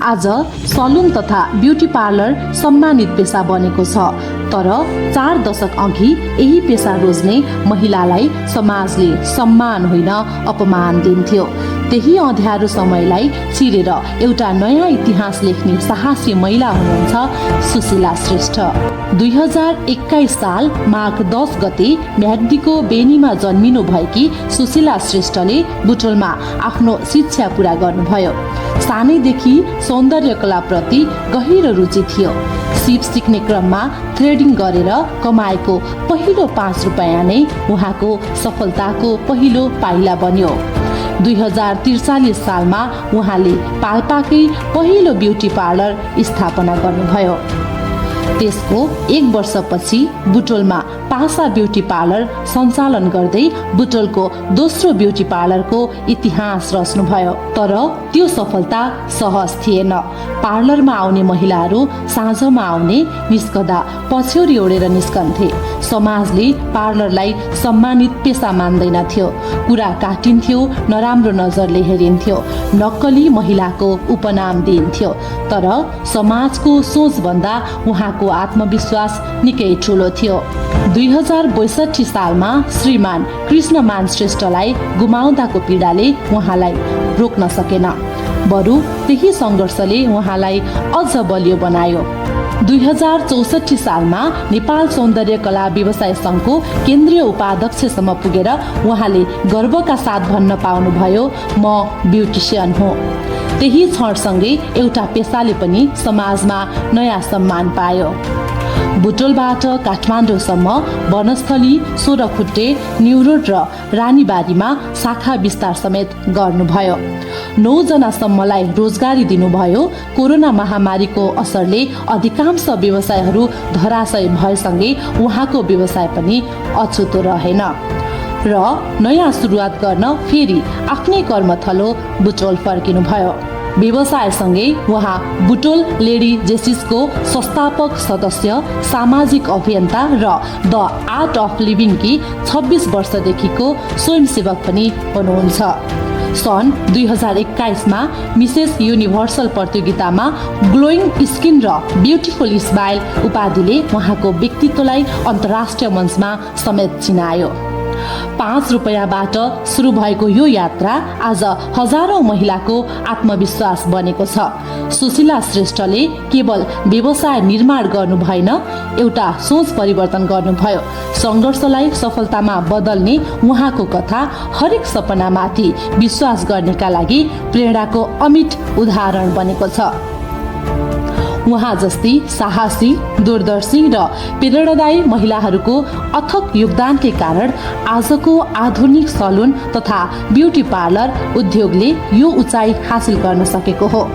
आज सलुन तथा beauty parlour सम्मानित पेशा बनेको छ। तर 4 दशक अघि यही पेशा रोज्ने महिलालाई समाजले सम्मान होइन अपमान दिन्थ्यो। त्यही अँध्यारो समयलाई चिरेर एउटा नयाँ इतिहास लेख्ने साहसी महिला हुनुहुन्छ सुशीला श्रेष्ठ। 2021 साल माघ 10 गते म्याग्दीको बेनीमा जन्मिनु भएकी सुशीला श्रेष्ठले बुटोलमा आफ्नो शिक्षा पूरा गर्नुभयो। सानैदेखि सौन्दर्य कलाप्रति गहिरो रुचि थियो। सिप सिक्ने क्रममा थ्रेडिङ गरेर कमाएको पहिलो 5 रुपैयाँ नै उहाँको सफलताको पहिलो पाइला बन्यो। 2043 सालमा उहाँले पाल्पाकै पहिलो ब्युटी पार्लर स्थापना गर्नुभयो। त्यसको 1 वर्षपछि बुटोलमा पासा ब्युटी पार्लर सञ्चालन गर्दै बुटोलको दोस्रो ब्युटी पार्लरको इतिहास रच्नुभयो। तर त्यो सफलता सहज थिएन। पार्लरमा आउने महिलाहरू साँझमा आउने निस्कदा पछ्यौरी ओढेर निस्कन्थे। समाजले पार्लरलाई सम्मानित पेशा मान्दैनथ्यो। कुरा काटिन्थ्यो, नराम्रो नजरले हेरिन्थ्यो, नक्कली महिलाको उपनाम दिइन्थ्यो। तर समाजको सोचभन्दा उहाँको आत्मविश्वास निकै ठुलो थियो। 2062 सालमा श्रीमान कृष्णमान श्रेष्ठलाई गुमाउँदाको पीडाले उहाँलाई रोक्न सकेन। बरु त्यही सङ्घर्षले उहाँलाई अझ बलियो बनायो। 2064 सालमा नेपाल सौन्दर्य कला व्यवसाय सङ्घको केन्द्रीय उपाध्यक्षसम्म पुगेर उहाँले गर्वका साथ भन्न पाउनुभयो, म ब्युटिसियन हुँ। त्यही क्षणसँगै एउटा पेशाले पनि समाजमा नयाँ सम्मान पायो। बुटोलबाट काठमाडौँसम्म वनस्थली, 16 खुट्टे, न्यू रोड र रानीबारीमा शाखा विस्तार समेत गर्नुभयो। 9 जनासम्मलाई रोजगारी दिनुभयो। कोरोना महामारीको असरले अधिकांश व्यवसायहरू धराशय भएसँगै उहाँको व्यवसाय पनि अछुतो रहेन र नयाँ सुरुवात गर्न फेरि आफ्नै कर्मथलो बुटोल फर्किनुभयो। व्यवसायसँगै उहाँ बुटोल लेडी जेसिसको संस्थापक सदस्य, सामाजिक अभियन्ता र द आर्ट अफ लिभिङकी 26 वर्षदेखिको स्वयंसेवक पनि हुनुहुन्छ। सन् 2021मा मिसेस युनिभर्सल प्रतियोगितामा ग्लोइङ स्किन र ब्युटिफुल स्माइल उपाधिले उहाँको व्यक्तित्वलाई अन्तर्राष्ट्रिय मञ्चमा समेत चिनायो। 5 रुपैयाँबाट सुरु भएको यो यात्रा आज हजारौं महिलाको आत्मविश्वास बनेको छ। सुशीला श्रेष्ठले केवल व्यवसाय निर्माण गर्नु भएन, एउटा सोच परिवर्तन गर्नुभयो। सङ्घर्षलाई सफलतामा बदल्ने उहाँको कथा हरेक सपनामाथि विश्वास गर्नेका लागि प्रेरणाको अमिट उदाहरण बनेको छ। उहाँ जस्ती साहसी, दूरदर्शी र प्रेरणादायी महिलाहरूको अथक योगदानकै कारण आजको आधुनिक सलुन तथा ब्युटी पार्लर उद्योगले यो उचाइ हासिल गर्न सकेको हो।